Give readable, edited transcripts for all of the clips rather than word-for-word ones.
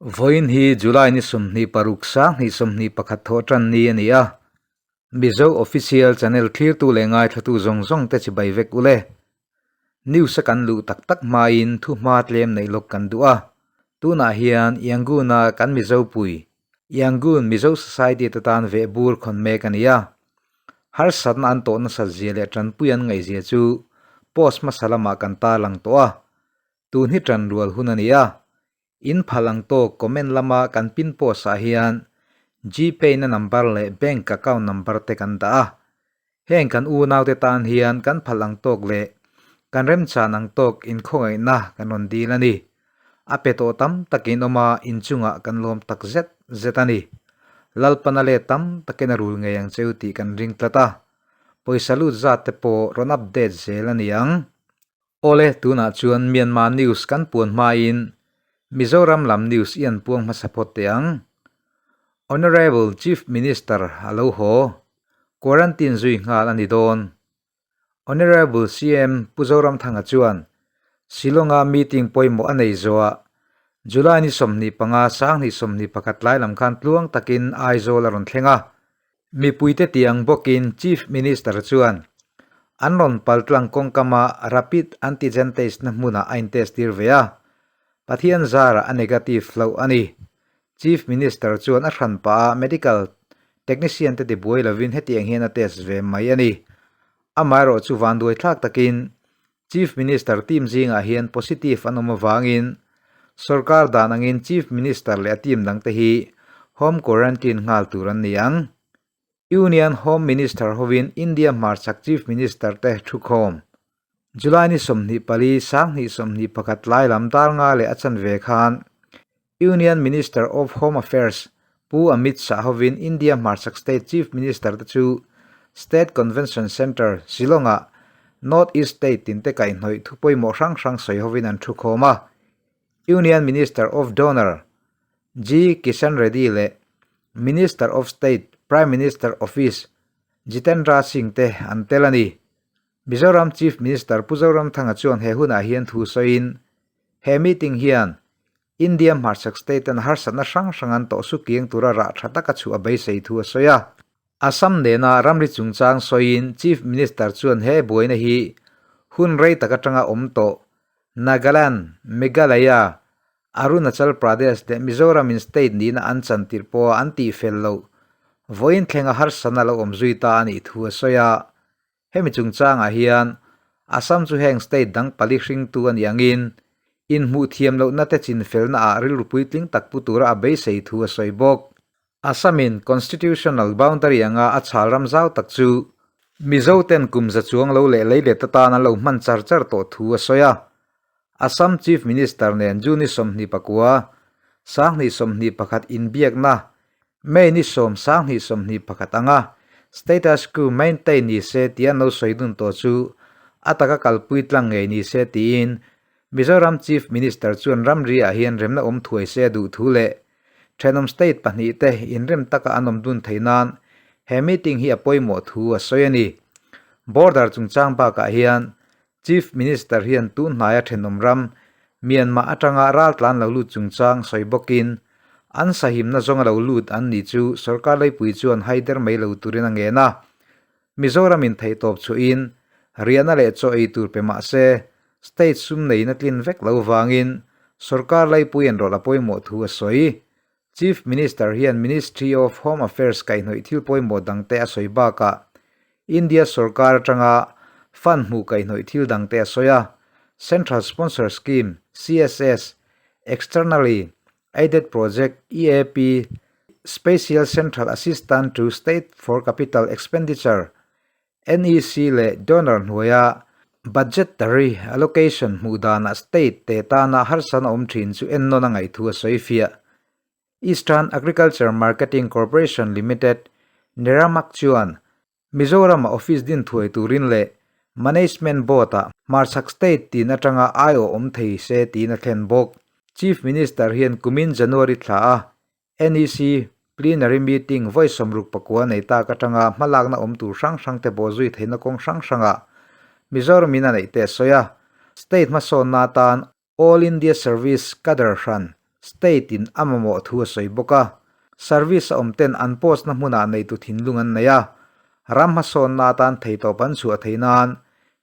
Vawiin hi July ni 26 2021 thawh tan ni a ni a, Mizo Official Channel thlirtu leh ngaithlatu zawng zawng te chibai vek u le. News a kan luh tak tak hmain thu hma tlem neih lawk kan duh a, tunah hian Yangon a kan Mizo pui, Yangon Mizo Society te tan veh bur khawn mek a ni a. Harsatna an tawh nasat zia leh tanpui an ngaihzia chu post hmasa lamah kan tarlang tawh a, tun hi tanrual hun a ni a. In phal ang tawk comment lama kan pin post ah hian Gpay na number leh bank account number te kan dah a. Heng kan unaute tan hian kan phal ang tawk leh kan remchan ang tawk inkhawngaihna kan rawn dil a ni. A pe tawh tam takin awm a inchungah kan lawm tak zet zet a ni. Lalpana let tam takin a rul ngei ang cheu tih kan ring tlat a. Pawisa lut zat te pawh rawn update zel a ni ang. Awle, tunah chuan Myanmar news kan puan hmain Mizoram lam news i an puang hmasa phawt teh ang. Honourable Chief Minister a lo haw, quarantine zui nghal a ni dawn. Honourable CM Pu Zoramthanga chuan Shillong-a meeting pawimawh a nei zawhah July ni 25 2021 tlai lam khan tluang takin Aizawl a rawn thleng a. Mipuite tih ang bawkin Chief Minister chuan an rawn paltlang kawngkama Rapid Antigen Test na hmunah a intest tir ve a, Pathian zarah a negative hlauh a ni. Chief Minister chuan a hran pah a medical technician te tibuai lovin hetiang hian a test ve mai a ni. Amaherawh chu vanduai thlak takin Chief Minister team zingah hian positive an awm avangin sorkar dan angin Chief Minister leh a team dangte hi home quarantine nghal tur an ni ang. Union Home Minister hovin India hmarchhak Chief Minister te thukhawm July ni 24 2021 tlai lam dar nga leh a chanve khan Union Minister of Home Affairs Pu Amit Shah hovin India hmarchhak State Chief Minister te chu State Convention Centre, Shillong-ah North East State tinte kaihhnawih thu pawimawh hrang hrang sawi hovin an thukhawm a. Union Minister of Donor G Kishan Reddy leh Minister of State, Prime Minister Office, Jitendra Singh te an tel a ni. Mizoram Chief Minister Pu Zoramthanga chuan he hunah hian thu sawiin, He meeting hian India hmarchhak state ten harsatna hrang hrang an tawh su kiang tura rah tha taka chhuah a beisei thu a sawi a. Assam nena ramri chungchang sawiin Chief Minister chuan he buaina hi hun rei tak atanga awm tawh Nagaland, Meghalaya, Arunachal Pradesh leh Mizoram in state nihna an chan tirh pawha an tihfel loh vawiin thlenga harsatna lo awm zui ta a nih thu a sawi a. Hemi chungchangah hian Assam chu heng state dang pali hringtu a nih angin inhmuh thiam lohna te chinfelna ah rilru puitling tak pu tura a beisei thu a sawi bawk. Assam-in constitutional boundary anga a chhal ram zau tak chu Mizo ten kum za chuang lo leh leilet atan an lo hman char char tawh thu a sawi a. Assam Chief Minister nen June 29, 2021 inbiakna May ni 10, 2021 anga status quo maintain ni se tia no sawi dun tawh chu a taka kalpui tlang ngei ni se tiin Mizoram Chief Minister chuan ramri ah hian remna awm thuai se a duh thu leh thenawm state pahnih te inrem taka an awm dun theih nan he meeting hi a pawimawh thu a sawi a ni. Border chungchang bakah hian Chief Minister hian tun hnaia thenawm ram Myanmar atanga raltlan lo lut chungchang sawi bawkin an sahimna zawnga lo lut an nih chu sorkar leipui chuan haider mai lo turin a ngen a. Mizoramin theihtawp chhuahin riahna leh chaw ei tur pe mah se state sum neina tlin vek lo vangin sorkar leipui an rawlh a pawimawh thu a sawi. Chief Minister hian Ministry of Home Affairs kaihhnawih thil pawimawh dangte a sawi bakah India sorkar atanga fund hmuh kaihhnawih thil dangte a sawi a, Central Sponsor Scheme, CSS, Externally Aided Project, EAP, Special Central Assistance to State for Capital Expenditure, NEC leh donor hnuaia budgetary allocation hmuh danah state te tana harsatna awm thin chu ennawn a ngaih thu a sawi fiah. Eastern Agriculture Marketing Corporation Limited, Neramak chuan Mizoram-a office din thuai turin leh Management Board-ah hmarchhak state tin atanga aiawh awm thei se tiin a thlen bawk. Chief Minister hian kumin January thla a NEC Plenary Meeting vawi 64 nei tak atanga hmalakna awm tur hrang hrang te pawh zui theihna kawng hrang hrangah Mizoram in a neih te a sawi a. State hmasawnna atan All India Service Cadre hran State in a mamawh thu a sawi bawk a. Service a awm ten an post na hmunah neitu thinlung an nei a, ram hmasawnna atan theitawp an chhuah theih nan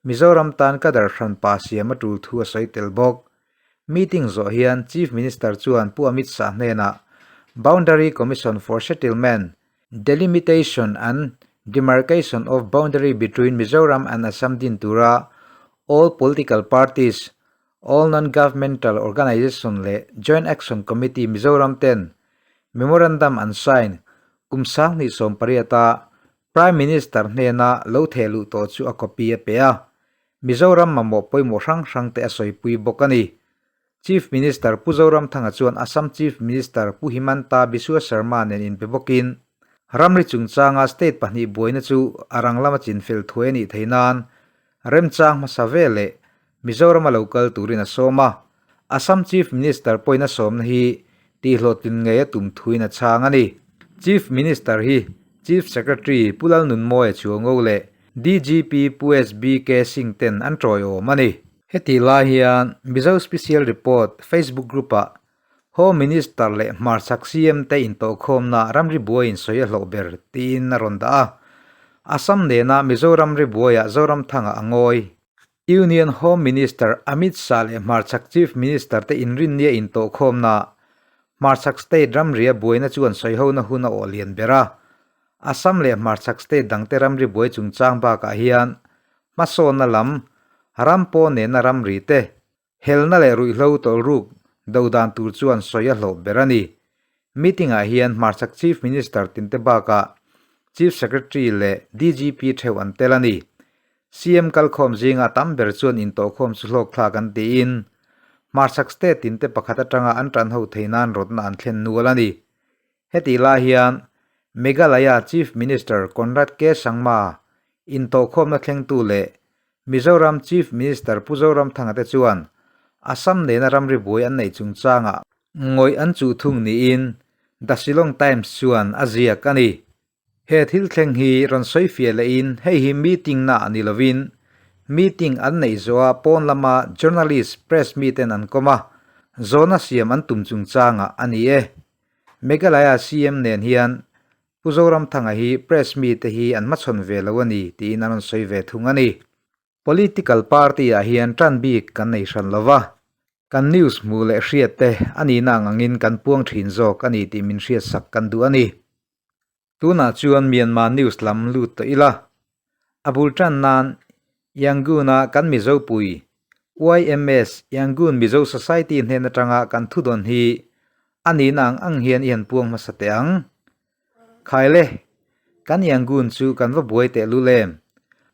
Mizoram tan cadre hranpa siam a tul thu a sawi tel bawk. Meeting zawh hian Chief Minister chuan Pu Amit Shah hnenah Boundary Commission for Settlement, Delimitation and Demarcation of Boundary between Mizoram and Assam din tura all political parties, All Non-Governmental Organization leh Joint Action Committee Mizoram ten Memorandum an sign kum 2018 a Prime Minister hnena lo theh luh tawh chu a copy a pe a, Mizoram mamawh pawimawh hrang hrang te a sawipui bawk a ni. Chief Minister Pu Zoramthanga chuan Assam Chief Minister Pu Himanta Biswa Sarma nen inpe bawkin ramri chungchanga state pahnih buaina chu a rang lama chinfel thuai a nih theih nan Remchang hmasa ve leh Mizoram a lo kal turin a sawm a, Assam Chief Minister pawhin a sawmna hi tihhlawhtlin ngei a tum thuin a chhang a ni. Chief Minister hi Chief Secretary Pu Lalnunmawia Chuango leh DGP Pu SBK Singh ten an tawiawm a ni. Hetih lai hian Mizo Special Report Facebook Group-ah Home Minister leh hmarchhak CM te intawhkhawmna ramri buaiin sawi a hlawh ber tiin a rawn dah a. Assam nena Mizoram ri buaiah Zoramthanga a ngawi. Union Home Minister Amit Shah leh hmarchhak Chief Minister te inrinnia intawhkhawmna hmarchhak state ramria buaina chuan sawihona hun a awh lian ber a. Assam leh hmarchhak state dangte ramri buai chungchang bakah hian hmasawnna lam, ram pawn nena ramri te, Helna leh ruihhlo tawlhruk do dan tur chuan sawi a hlawh ber a ni. Meeting-ah hian hmarchhak Chief Minister tinte bakah Chief Secretary leh DGP theuh an tel a ni. CM kalkhawm zinga tam ber chuan intawhkhawm chu hlawkthlak an tiin hmarchhak state tinte pakhat atanga an tanho thei nan rawtna an thlen nual a ni. Hetih lai hian Meghalaya Chief Minister Conrad K. Sangma intawhkhawmna thlengtu leh Mizoram Chief Minister Pu Zoramthanga te chuan Assam nena ramri buai an neih chungchangah ngawih an chuh thung niin The Shillong Times chuan a ziak a ni. He thil thleng hi rawn sawi fiah lehin hei hi meeting na ni lovin meeting an neih zawha pawn lama journalist press miten an kawm a, zawhna siam an tum chungchangah a ni e. Meghalaya CM nen hian Pu Zoramthanga hi press mite hi an hmachhawn ve lo a ni tiin an rawn sawi ve thung a ni. Political party ah hian tan bik kan nei hran lo va, kan news hmuh leh hriat te a nihna ang angin kan puang thin zawk a ni tih min hriatsak kan duh a ni. Tunah chuan Myanmar news lam lut tawh ila. A bul tan nan Yangon-a kan Mizo pui, YMS, Yangon Mizo Society hnen atanga kan thudawn hi a nihna ang ang hian i han puang hmasa teh ang. Khaile, kan Yangon chu kan va buai teh lul em?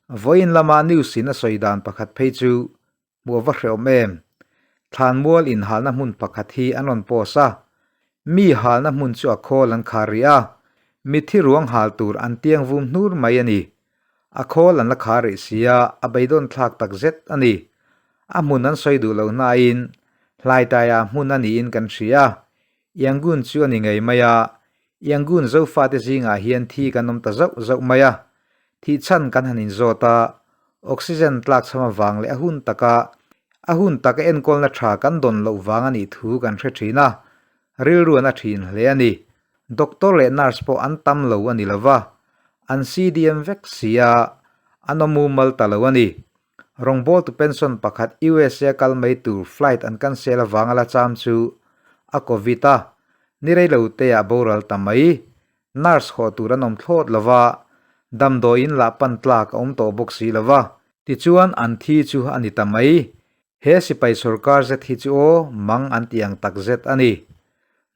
Vawiin lama news in a sawi dan pakhat phei chu Hmuh a va hrehawm em? Thlanmual inhalna hmun pakhat hi an rawn post a, mi halna hmun chu a khawl an khar rih a, mitthi ruang hal tur an tiang vum hnur mai a ni. A khawl an la khar rih si a, a beidawn thlak tak zet a ni. A hmun an sawi duh loh hnain hlaitaia hmun a niin kan hria. Yangon chu a ni ngei mai a, Yangon Zofate zingah hian thi kan awm ta zauh zauh mai a, thih chhan kan han inzawt a, oxygen tlakchham avang leh a hun taka a hun taka enkawlna tha kan dawn loh vang a nih thu kan hre thin a, rilru an a thin hle a ni. Doctor leh nurse pawh an tam lo a ni lo va, an CDM vek si a, an awm mumal ta lo a ni. Rawngbawltu pension pakhat USA kal mai tur flight an cancel avanga la cham chu a covid a, ni reilo te ah boral ta mai. Nurse haw tur an awm thlawt lo va, damdawiin lah pan tlak a awm tawh bawk si lo va. Tichuan an thi chu a ni ta mai. He sipai sorkar zet hi chu aw mang an ti ang tak zet a ni.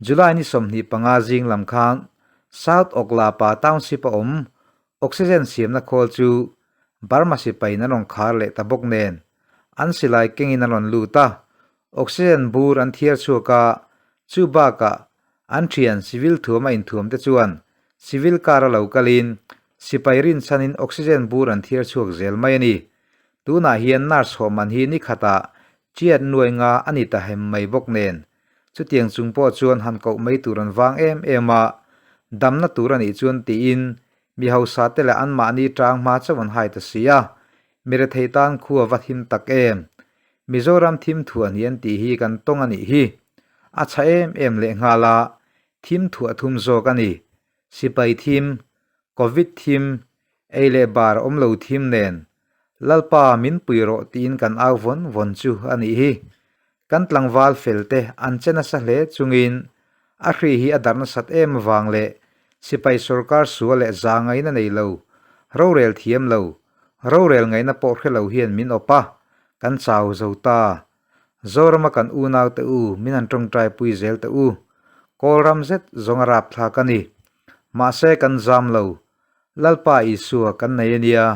July ni 25 zing lam khan South Oklapa Township a awm Oxygen siamna khawl chu Burma sipaiin an rawn khar leh ta bawk nen, an silai kengin an rawn lut a, oxygen bur an thiar chhuak a, chu bakah an thian civil thuam a inthuam te chuan civil car a lo kalin sipai rinchhanin oxygen bur an thiar chhuak zel mai a ni. Tunah hian nurse hawh man hi ni khatah chiat nuai nga a ni ta hem mai bawk nen, chutiang chung pawh chuan han koh mai tur an vang em em a, damna tur a nih chuan tiin mi hausa te leh anmahni tang hma chauh an hai ta si a, mi rethei tan khu a va thim tak em? Mizoram thim thuah ni an tih hi kan tawng a nih hi. A chha em em lehnghal a, thim thuah thum zawk a ni. Sipai thim, Covid thim, ei leh bar awm lo thim nen, Lalpa min pui rawh tiin kan au vawn vawn chu a nih hi. Kan tlangval fel te an che nasa hle chungin a hri hi a darh nasat em avang leh sipai sorkar sual leh za ngaihna nei lo, rorel thiam lo, rorel ngaihna pawh hre lo hian min awp a, kan chau zo ta. Zorama kan unau te u min han tawngtai pui zel teh u. Kawlram zet zawng a rapthlak a ni. Mahse kan zam lo. Lalpa Isua kan nei a nia.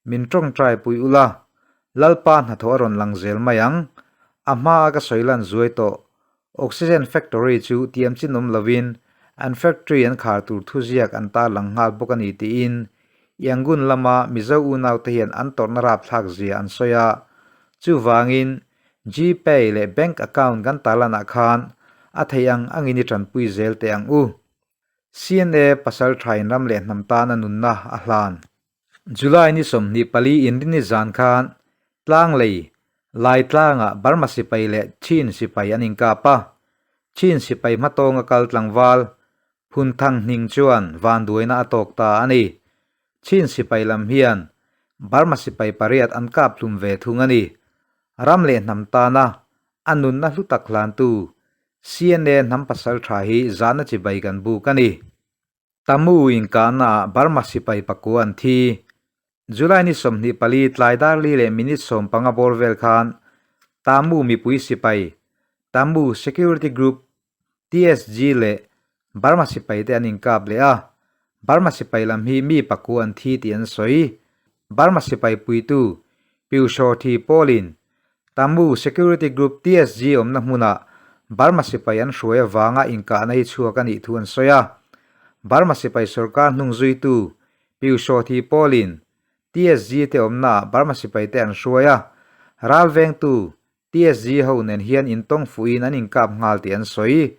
Min tawngtai pui ula, Lalpa hnathawh a rawn lang zel mai ang. A hmaa ka sawi lan zuai tawh. Oxygen factory chu tiam chin awm lovin an factory an khar tur thuziak an tarlang nghal bawk a ni tiin Yangon lama Mizo unaute hian an tawrhna rapthlak zia an sawi a. Chuvangin Gpay leh bank account kan tarlanah khan a theih ang angin i tanpui zel teh ang u. CNA pasal thain ram leh hnam tana nunna a hlan. July ni 24 inrini zan khan Tlanglei, Laitlangah Burma sipai leh Chin sipai an inkap a. Chin sipai hmatawnga kal tlangval Phunthang Hning chuan vanduaina a tawk ta a ni. Chin sipai lam hian Burma sipai pariat an kap hlum ve thung a ni. Ram leh hnam tana a nunna hlu tak hlantu CNA hnam pasal tha hi zahna chibai kan buk a ni. Tamu inkahnaah Burma sipai pakua an thi. July ni 24 tlai dar li leh minute 15 bawr vel khan Tamu mipui sipai, Tamu Security Group, TSG, leh Burma sipai te an inkap leh a. Burma sipai lam hi mi pakua an thi tih an sawi. Burma sipai puitu Pyushaw Thi Pawlin Tamu Security Group, TSG, awmna hmunah Burma sipai an hruai avanga inkahna hi chhuak a nih thu an sawi a. Burma sipai sorkar hnung zuitu Pyushaw Thi Pawlin TSG te awmnaah Burma sipai te an hruai a. Ral vengtu TSG ho nen hian intawng fuhin an inkap nghal tih an sawi.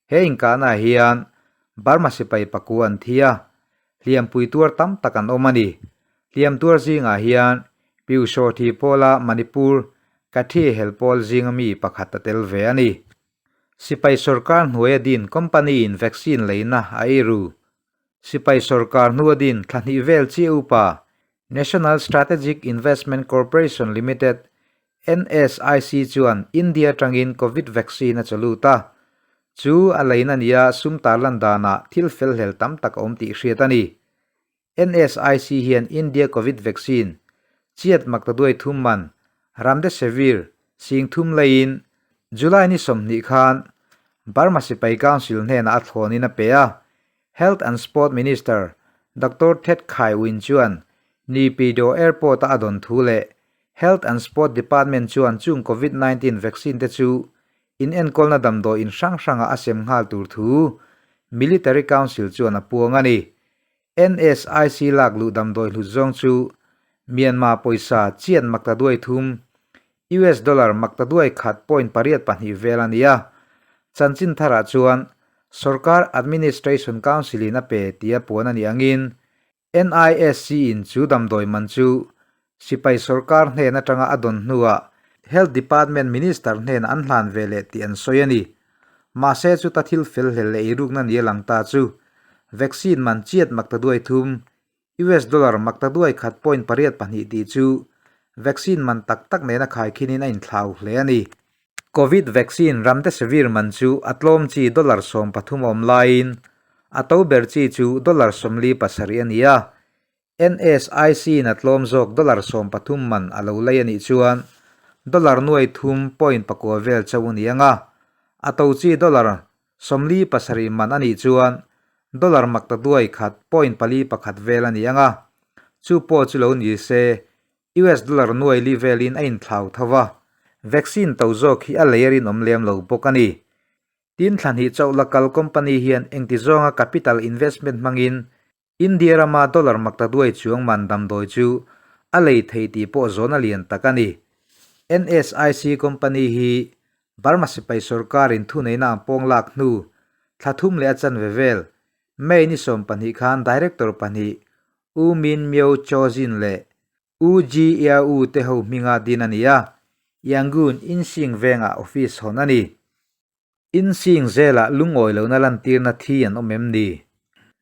He inkahnaah hian Burma sipai pakua an thi a, hliampui tuar tam tak an awm a ni. Hliam tuar zingah hian Pyushaw Thi Pawla Manipur Kathi hel pawl zinga mi pakhat a tel ve a ni. Sipai sorkar hnuaia din company-in vaccine leina a ei ru. Sipai sorkar hnua din thla hnih vel chiah upa National Strategic Investment Corporation Limited, NSIC, chuan India atangin Covid vaccine a chaw lut a. Chu a leina nia sum tarlan danah thil felhlel tam tak a awm tih hriat a ni. NSIC hian India Covid vaccine chiat maktaduai thum man Ramdesivir sing thum leiin July ni 20 khan Burma Sipai Council hnenah a thlawnin a pe a. Health and Sport Minister Doctor Thet Khai Win chuan Naypyidaw Airport-a a dawn thu leh Health and Sport Department chuan chung Covid 19 vaccine te chu inenkawlna damdawi in hrang hrangah a sem nghal tur thu Military Council chuan a puang a ni. NSIC lak luh damdawi hlut zawng chu Myanmar pawisa chian maktaduai thum, US dollar maktaduai khat point pariat pahnih vel a ni a. Chanchin tharah chuan Sorkar Administration Council in a pe tia puan a nih angin NISC in chu damdawi man chu sipai sorkar hnen atanga a dawn hnuah Health Department Minister hnenah an hlan ve leh tih an sawi a ni. Mahse chuta thil fel hlel leh eirukna ni a lang ta chu vaccine man chiat maktaduai thum, US dollar maktaduai khat point pariat pahnih tih chu vaccine man tak tak nena khaikhinin a inthlau hle a ni. Covid vaccine Ramdesivir man chu a tlawm chi dollar 13 a awm laiin a to ber chi chu dollar 47 a ni a. NSIC in a tlawm zawk dollar 13 man a lo lei a nih chuan dollar nuai thum point pakua vel chauh a ni ang a, a to chi dollar 47 man a nih chuan dollar maktaduai khat point pali pakhat vel a ni ang a, chu pawh chu lo ni se US dollar nuai li velin a inthlau tho va, vaccine to zawk hi a lei a rinawm lem lo bawk a ni. Tin, thla hnih chauh la kal company hian engti zawnga capital investment hmangin India rama dollar maktaduai chuang man damdawi chu a lei thei tih pawh zawn a lian tak a ni. NSIC company hi Burma sipai sorkarin thuneihna ang pawng lak hnu thla thum leh a chanve vel May ni 12 khan director pahnih U Min Myo Kyaw Zin leh U Gyi Ia U te ho hminga din a ni a, Yangon Insing vengah office hawn a ni. Insing zelah lungawi lohna lantirna thi an awm em ni?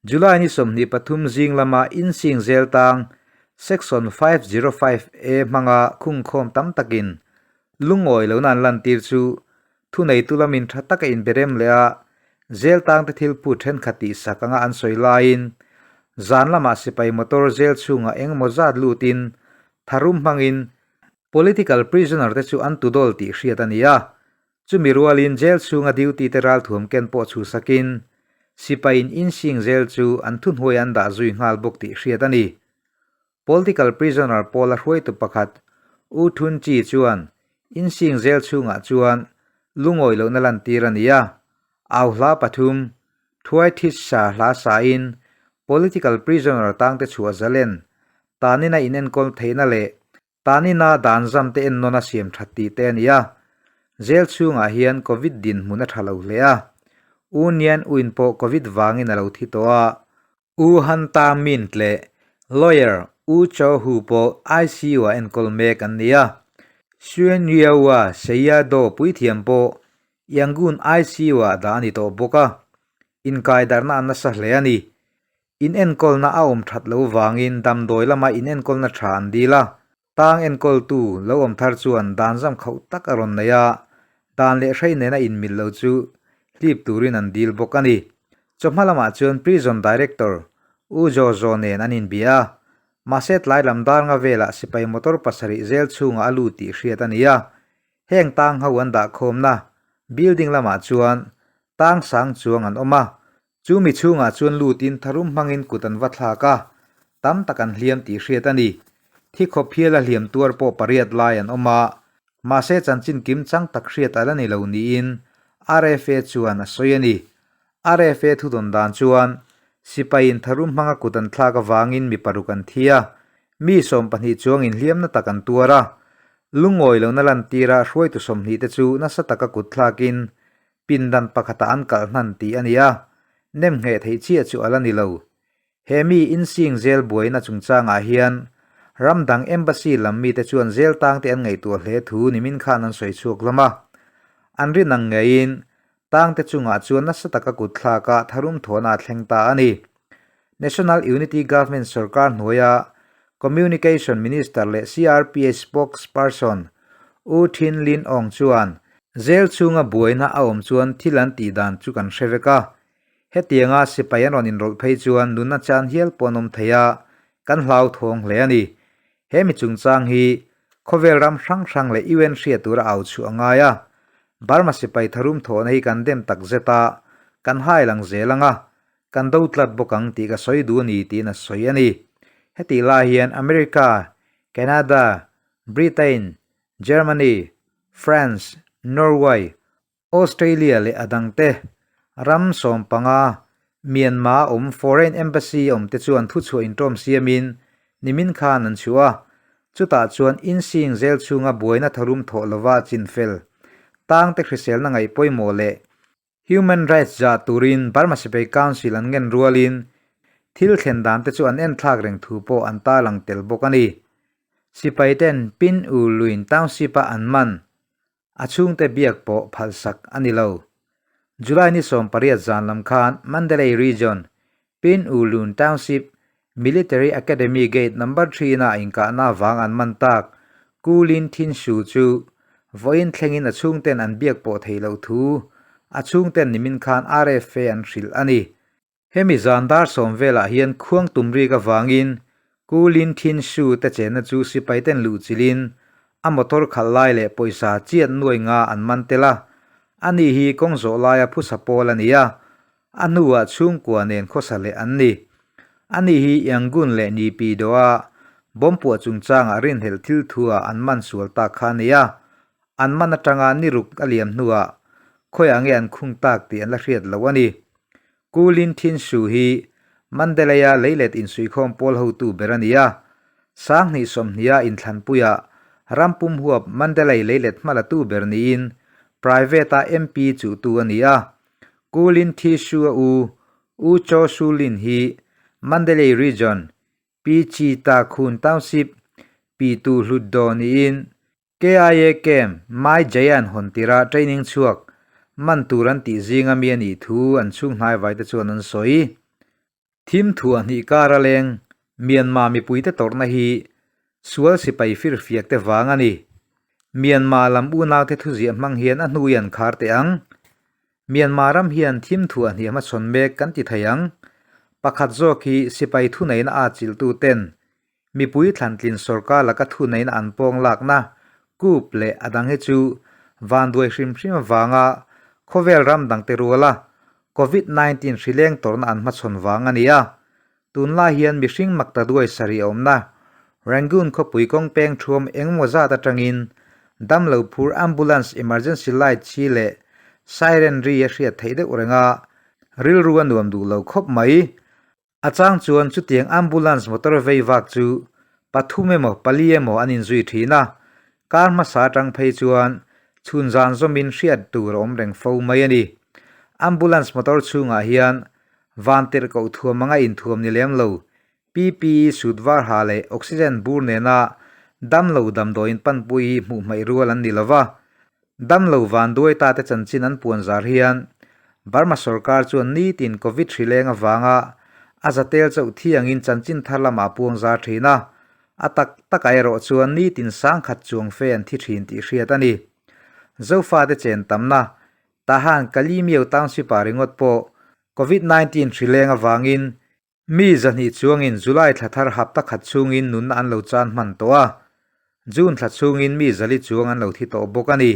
July ni 23 zing lama insing zel tang Section 505 A hmanga khungkhawm tam takin lungawi lohna an lantir chu thuneitu lamin tha taka inberem leh a, zel tangte thil phut thenkhat tihsak anga an sawi laiin zan lamah sipai motor zel chhungah engemaw zat lutin tharum hmangin political prisoner te chu an tudawl tih hriat a ni a. Chumi rualin jail chhunga duty te ralthuam ken pawh chhuhsakin sipaiin insing jail chu an thuhnuai an dah zui nghal bawk tih hriat a ni. Political prisoner pawla hruaitu pakhat U Thun Chi chuan insing jail chhungah chuan lungawi lohna lantir a ni a, au hla pathum, Thuai Thit Sa hla sain political prisoner tangte chhuah zalen tanina inenkawl theihna leh Tanina dan zam te ennawn a siam that tih te a ni a, jail chhungah hian Covid dinhmun a tha lo hle a, U Nian Uin pawh Covid vangin a lo thi tawh a, U Han Ta Mint leh lawyer U Cho Hu pawh ICU ah enkawl mek an ni a, Suen Yeo-a Seyado puithiam pawh Yangon ICU ah dah a ni tawh bawk a, inkaidarhna a nasa hle a ni. Inenkawlna a awm that lo vangin damdawi lama inenkawlna tha an dil a, tang enkawltu lo awm thar chuan dan zam khauh tak a rawn nei a, dan leh hrei nena inmil lo chu hlip turin an dil bawk a ni. Chawhma lamah chuan Prison Director U Zaw Zaw nen an inbia a, mahse tlai lam dar nga velah sipai motor pasarih zel chhungah a lut tih hriat a ni a, heng tang ho an dahkhawmna building lamah chuan tang sang chuang an awm a, Chu mi chhungah chuan lutin tharum hmangin kut an va thlak a, tam tak an hliam tih hriat a ni. Thi khawp hiala hliam tuar pawh pariat lai an awm a, mahse chanchin kim chang tak hriat a la ni lo niin RFA chuan a sawi a ni. RFA thudawn dan chuan sipaiin tharum hmanga kut an thlak avangin mi paruk an thi a, mi 12 chuangin hliamna tak an tuar a, lungawi lohna lantira hruaitu 20 te chu nasa taka kut thlakin Pindan pakhatah an kalh hnan tih a ni a, nem ngheh theih chiah chu a la ni lo. He mi insing zel buaina chungchangah hian ram dang embassy lam mite chuan zel tangte an ngaihtuah hle thu nimin khan an sawi chhuak hlawm a. An rin ang ngeiin tangte chungah chuan nasa taka kut thlaka tharum thawhna a thleng ta a ni. National Unity Government sorkar hnuaia Communication Minister leh CRPH spokesperson U Thin Lin Aung chuan, Jail chhunga buaina a awm chuan thil an tih dan chu kan hre vek a, hetianga sipai an rawn inrawlh phei chuan nunna chan hial pawh an awm thei a, kan hlauthawng hle a ni. He mi chungchang hi khawvel ram hrang hrang leh UN hriat tura au chhuah a ngai a, Burma sipai tharum thawhna hi kan dem takzet a, kan hai lang zel ang a, Kan do tlat bawk ang tih ka sawi duh a ni tiin a sawi a ni. Hetih lai hian America, Canada, Britain, Germany, France, Norway, Australia leh a dangte ram 15 Myanmar awm foreign embassy awmte chuan thuchhuah inṭawm siamin nimin khan an chhuah a, chutah chuan insing zel chhunga buaina tharum thawh lova chinfel tangte hriselna ngaih pawimawh leh Human Rights zah turin Burma Sipai Council an ngen rualin thil thlen dan te chu an enthlak reng thu pawh an tarlang tel bawk a ni. Sipai ten Pin U Luin Township-a an man a chhungte biak pawh phalsak a ni lo. July ni 18 zan lam khan Mandalay Region, Pin U Lun Township, Military Academy Gate Number 3 -na inkahna avang an man tak Ku Lin Thin Shu chu vawiin thlengin a chhungten an biak pawh theih loh thu a chhungten nimin khan RFA an hrilh a ni. Hemi zan dar sawm velah hian khuang tum rik avangin Ku Lin Thin Shu te chenna chu sipaiten luhchilhin a motor khalh lai leh pawisa chiat nuai nga an man tel a, ani hi kawng zawh laia phusa pawl a ni a, A hnuah chhungkua nen khawsa leh an ni. Ani hi Yangon leh Nipi Doa bomb puah chungchangah rinhlelh thil thu-ah an man sual tak kha a ni a. An man atanga ni ruk a liam hnuah khawiah nge an khung tak tih an la hriat loh a ni. Ku Lin Thin Shu hi Mandalay-a leilet insuihkhawm pawl hotu ber a ni a. 2020-a inthlanpuiah rampum huap Mandalay leilet hmalatu ber niin private-a MP chuhtu a ni a. Ku Lin Thi Shu a u, U Cho Shu Lin hi Mandalay Region, Pi Chi Ta Khun Township, Pi Tu Hlut Do niin KIA Camp, Mai Jayan hawn tira training chhuak. man tur an tih zinga mi a nih thu an chhung hnaivaite chuan an sawi. Thim thuah hnih kar a leng Myanmar mipuite tawrhna hi sual sipai firfiak te vang a ni. Myanmar lam unaute thuziah hmang hian a hnui an khar teh ang. Myanmar ram hian thim thuah hnih hmachhawn mek kan ti thei ang. Pakhat zawk hi sipai thuneihna a chilhtu ten Mipui thlantlin sorkar laka thuneihna an pawng lakna, coup leh a dang hi chu vanduai hrim hrim avanga khawvel ram dangte ruala Covid 19 hri leng tawrhna an hmachhawn vang a ni a. Tunlai hian mihring maktaduai sarih a awmna Rangoon khawpui kawng peng thuam engemaw zat atangin damlo phur ambulance emergency light chhi leh siren ri a hriat theih deuh reng a, rilru a nuam duh lo khawp mai. A chang chuan chutiang ambulance motor vei vak chu pathum emaw pali emaw an inzui thin a, kar hmasa atang phei chuan chhun zan zawmin hriat tur a awm reng fo mai a ni. Ambulance motor chhungah hian vantirh koh thuam anga inthuam ni lem lo, PPE suit var ha leh oxygen bur nena damlo damdawiin panpui hi hmuh hmaih rual an ni lo va, Damlo vanduai ta te chanchin an puan zar hian Burma sorkar chuan nitin Covid hri leng avanga a zatel chauh thiangin chanchin thar lamah a puang zar thin a, a tak takah erawh chuan nitin sangkhat chuang fe an thi thin tih hriat a ni. Zofate chen tamna Tahan Kalimiau Township-ah ringawt pawh Covid 19 hri leng avangin Mi zahnih chuangin July thla thar hapta khat chhungin nunna an lo chan hman tawh a, June thla chhungin mi zali chuang an lo thi tawh bawk a ni.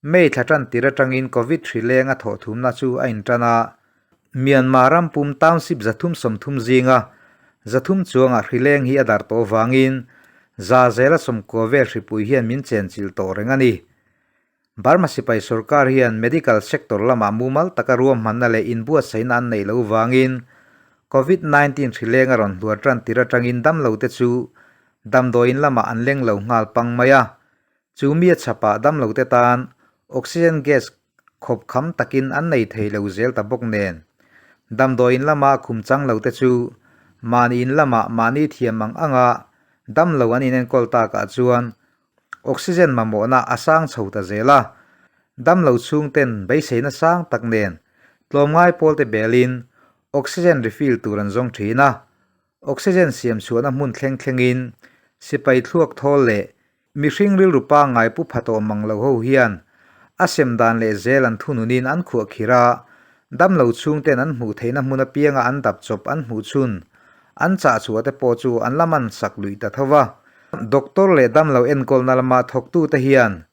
May thla tan tir atangin Covid hri leng a thawh thumna chu a intan a, Myanmar ram pum township 330 zinga 300 chuangah hri leng hi a darh tawh vangin za zela 90 vel hripui hian min chenchilh tawh reng a ni. Burma sipai sorkar hian medical sector lamah mumal taka ruahmanna leh inbuatsaihna an neih loh vangin Covid 19 hri leng a rawn hluar tan tir atangin damlote chu damdawiin lamah an leng lo nghal pang mai a. Chu mi a chhapah damlote tan oxygen gas khawp kham takin an nei thei lo zel ta bawk nen damdawiin lama khum chang lote chu mahni in lamah mahni thiam ang anga damlo an inenkawl takah chuan Oxygen mamawhna a sang chho ta zel a, damlo chhungten beiseina sang tak nen tlawmngai pawlte belin oxygen refill tur an zawng thin a. Oxygen siam chhuahna hmun thleng thlengin sipai thluak thawl leh mihring rilru pangngai pu pha tawh mang lo ho hian a sem dan leh zel an thununin an khuah khir a, damlo chhungten an hmuh theihna hmun apianga an dap chawp an hmuh chhun an chah chhuah te pawh chu an la man sak luih ta tho va. Doctor leh damlo enkawlna lama thawktute hian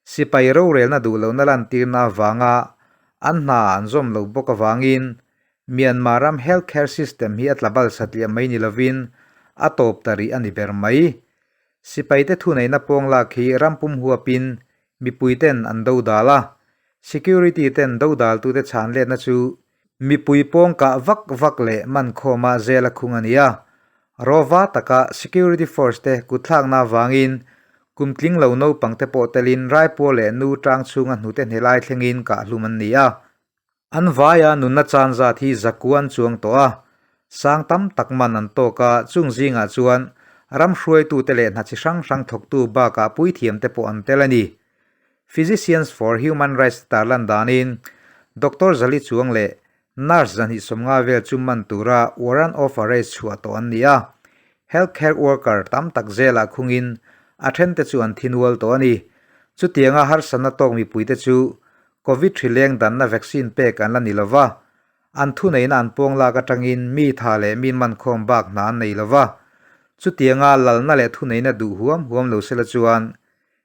sipai rorelna duh lohna lantirna avanga an hna an zawm lo bawk avangin Myanmar ram health care system hi a tla bal satliah mai ni lovin a tawp ta rih a ni ber mai. Sipaite thuneihna pawng lak hi ram pum huapin mipuiten an dodal a, security ten dodaltute chhan letna chu Mipui pawng kah vak vak leh man khawma zel a khung a ni a, rawva taka security force te kutthlakna avangin kum tling lo naupang te pawh telin Raipur leh nu tang chhunga hnute hne lai thlengin kah hlum an ni a. An vaia nunna chan zat hi zakuan chuang tawh a, sang tam tak man an tawk a, chung zingah chuan ram hruaitute leh hna chi hrang hrang thawktu bakah puithiam te pawh an tel a ni. Physicians for Human Rights tarlan danin Doctor Zali Chuang leh Nurse 250 vel chu man tura warrant of arrest chhuah tawh an ni a. Health care worker tam tak zelah khungin a thente chu an thi nual tawh a ni. Chutianga harsatna tawk mipuite chu Covid hri leng danna vaccine pek an la ni lo va, an thuneihna an pawng lak atangin mi tha leh mi mankhawm bak hna an nei lo va. Chutianga lalna leh thuneihna duh huam huam lo sela chuan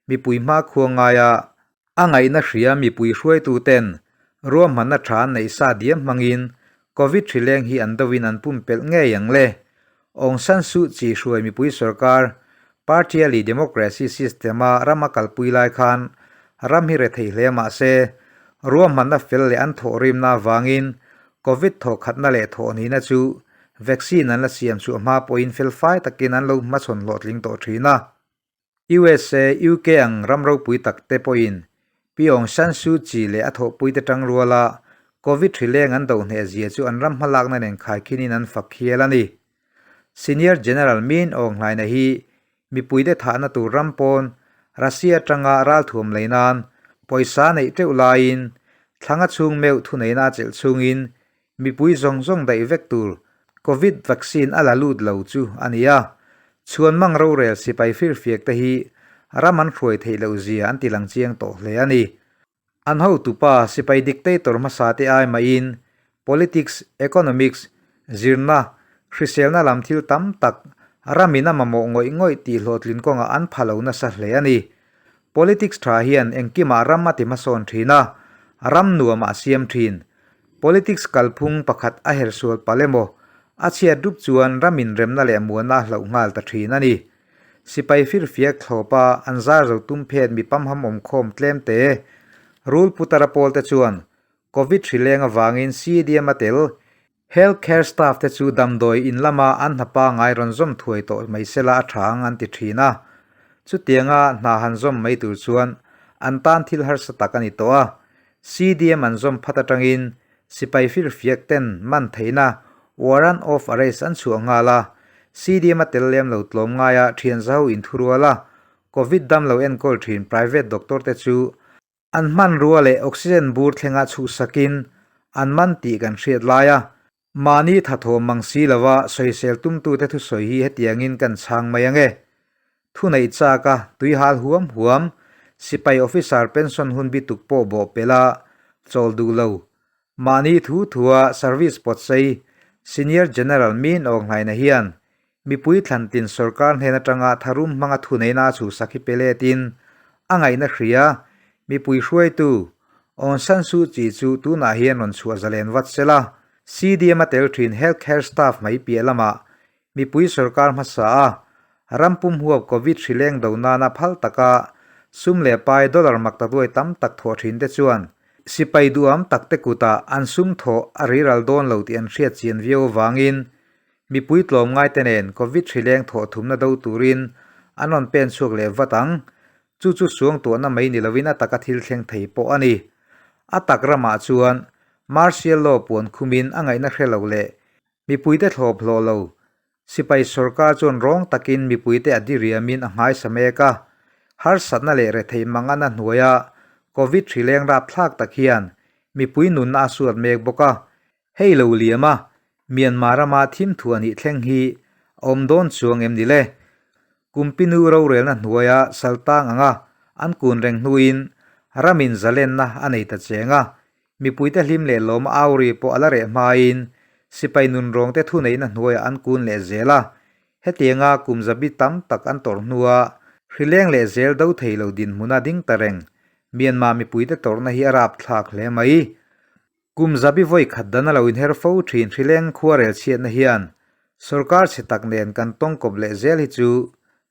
Mipui hmakhua ngaia a ngaihna hria mipui hruaituten ruahmanna tha an neih sa diam hmangin Covid hri leng hi an dovin an pumpelh ngei ang le. Aung San Suu Kyi hruai mipui sorkar Partially Democracy System-a ram a kalpui lai khan ram hi rethei hle mah se ruahmanna fel leh an thawhrimna avangin Covid thawhkhatna leh thawhnihna chu vaccine an la siam chhuah hma pawhin felfai takin an lo hmachhawn hlawhtling tawh thin a. USA, UK ang ram ropui tak te pawhin Pi Aung San Suu Kyi leh a thawhpuite tang ruala Covid hri leng an do hneh zia chu an ram hmalakna nen khaikhinin an fak hial a ni. Senior General Min Aung Hlaina hi mipuite thahna tur ram pawn Russia atanga ralthuam lei nan pawisa neih teuh laiin. Thlanga chhung meuh thuneihna a chelh chhungin mipui zawng zawng daih vek tur Covid vaccine a la lut lo chu a ni a. Chhuanmang rorel sipai firfiak te hi ram an hruai theih loh zia an ti lang chiang tawh hle a ni. An hotupa sipai dictator hmasa te ai mahin politics, economics, zirna, hriselna lam thil tam tak ramin a mamawh ngawih ngawih tih hlawhtlin kawngah an pha lo nasa hle a ni. Politics tha hian engkimah ram a ti hmasawn thin a, ram nuamah a siam thin. Politics kalphung pakhat a hersual palh emaw, a chhiat rup chuan ramin remna leh muanna a hlauh nghal ta thin a ni. Sipai firfiak thlawpa an zar zo tum phet mi pamham awmkhawm tlem te, Rul Putara pawl te chuan Covid hri leng avangin CDM a tel Health Care Staff te chu damdawi in lama an hna pangai rawn zawm thuai tawh mai sela a tha ang an ti thin a. Chutianga hna han zawm mai tur chuan an tan thil harsa tak a ni tawh a. CDM an zawm phat atangin Sipai firfiak ten man theihna warrant of arrest an chhuah nghal a, CDM a tel lem lo tlawm ngaia thian zaho inthurual a, Covid dam lo enkawl thin private doctor te chu an hmanrua leh oxygen bur thlenga chhuhsakin an man tih kan hriat lai a, mahni thathawm mang si lova sawisel tumtute thusawi hi hetiangin kan chhang mai ange. Thuneih chak a, tui hal huam huam, sipai officer pension hun bi tuk pawh bawh pelh a, chawl duh lo. Mahni thu thua service pawt sei, Senior General Min Aung Hlaina hian mipui thlantin sorkar hnen atanga tharum hmanga thuneihna a chhuhsak hi pe letin a ngaihna hria, mipui hruaitu Aung San Suu Kyi chu tunah hian rawn chhuah zalen vat sela, CDM a tel thin health care staff mai piah lamah Mipui sorkar hmasa a, ram pum huap Covid hri leng do nana phal taka sum leh pai dollar maktaduai tam tak thawh thin te chuan sipai duham tak te kutah an sum thawh a riral dawn lo tih an hriat chian viau avangin mipui tlawmngai te nen Covid hri leng thawh thumna do turin an rawn pen chhuak leh vat ang. Chu chu suangtuahna mai ni lovin a taka thil thleng thei pawh a ni. A tak ramah chuan Martial Law puan khumin a ngaihna hre lo leh Mipuite thlawp hlawh lo. Sipai sorkar chuan rawng takin mipuite a diriamin a nghaisa mek a. Harsatna leh retheih mangana hnuaia Covid hri leng rapthlak tak hian mipui nunna a suat mek bawk a. Hei lo liam a, Myanmar rama thim thu a nih thleng hi a awm dawn chuang em ni le? Kumpinu rorelna hnuaia saltang anga an kun reng hnuin ramin zalenna a nei ta cheng a, Mipuite hlim leh lawm au ri pawh a la reh hmain sipai nunrawngte thuneihna hnuaiah an kun leh zel a. Hetianga kum zabi tam tak an tawrh hnua hrileng leh zel do thei lo dinhmuna ding ta reng Myanmar mipuite tawrhna hi a rapthlak hle mai. Kum zabi vawi khat dan a lo inher fo thin hrileng khuarel chhiatna hian sorkar chhe tak nen kan tawngkawp leh zel hi chu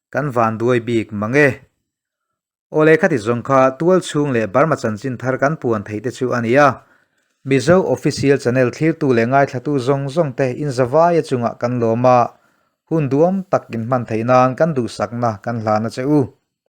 kan vanduai bik mang e. Aw leh khati zawng kha tual chhung leh Burma chanchin thar kan puan theih te chu a ni a. Mizo Official Channel thlirtu leh ngaithlatu zawng zawng te inzavaia chungah kan lawm a, hun duam tak inhman theih nan kan duhsakna kan hlan a che u.